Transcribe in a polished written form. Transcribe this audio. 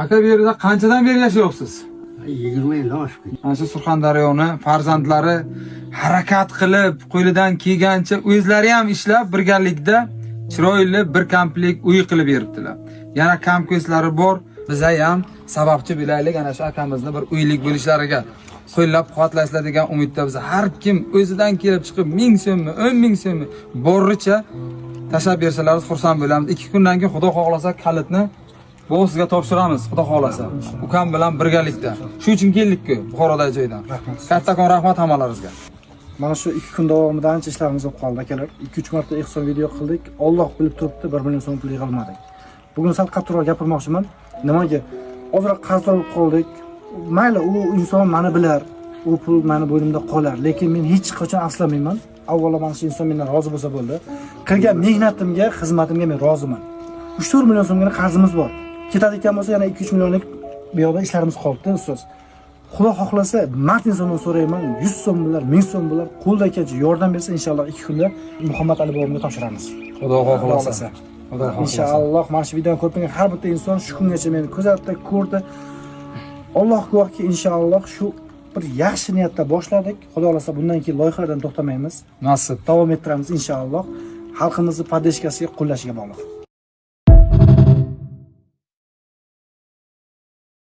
Aka, bu yerda qanchadan beri yashayapsiz? 20 yil oshib ketdi. Mana shu Surxondaryoni farzandlari harakat qilib, qo'lidan kelgancha o'zlari ham ishlab, birgalikda chiroyli bir komplekt uy qilib beribdilar. Yana kam-ko'stlari bor. Biza ham sababchi bo'laylik ana shu akamizni bir uylik bo'lishlariga. Qo'llab quvvatlasizlar degan umidda biz har kim o'zidan kelib chiqib 1000 so'mmi, 10 ming so'mmi boricha tashlab bersalar xursand bo'lamiz. 2 kundan keyin, Xudo xohlasa, kalitni bu sizga topshiramiz, Xudo xohlasa. Ukam bilan birgalikda. Shu uchun keldik-ku Buxorodagi joydan. Kattakon rahmat hammalaringizga. Mana shu 2 kun davomida ancha ishlarimiz bo'lib qoldi, akalar. 2-3 marta ehson video qildik. Olloh bilib turibdi, 1 million so'm pul yig'ilmadik. Bugun sal qattiqroq gapirmoqchiman. Nimaga? Ozroq qarzdor bo'lib qoldik. Mayli, u inson mani bilar, u pul mani bo'ynimda qolar, lekin men hech qachon afsuslanmayman. Avvalo, mana shu inson mendan rozi bo'lsa bo'ldi. Qilgan mehnatimga, xizmatimga men roziman. 3-4 million so'mgina qarzimiz bor. Ketadigan bo'lsa, yana 2-3 millionlik bu yoqda ishlarimiz qolibdi, ustoz. Xudo xohlasa, mard insondan so'rayman, 100 so'm bo'lar, 1000 so'm bo'lar, qo'ldan kelgancha yordam bersa, inshaalloh 2 kunda Muhammad Ali bobomga topshiramiz. Xudo xohlasa. Xudo xohlasa. Inshaalloh, mana shu videoni ko'rib turgan har bitta inson shu kungacha meni kuzatdi, ko'rdi. Alloh guvohki, inshaalloh shu bir yaxshi niyatda boshladik. Xudo xohlasa, bundan keyin loyihalardan to'xtamaymiz. Nasib. Davom ettiramiz inshaalloh. Xalqimizni поддержка siga, qo'llashiga bog'liq.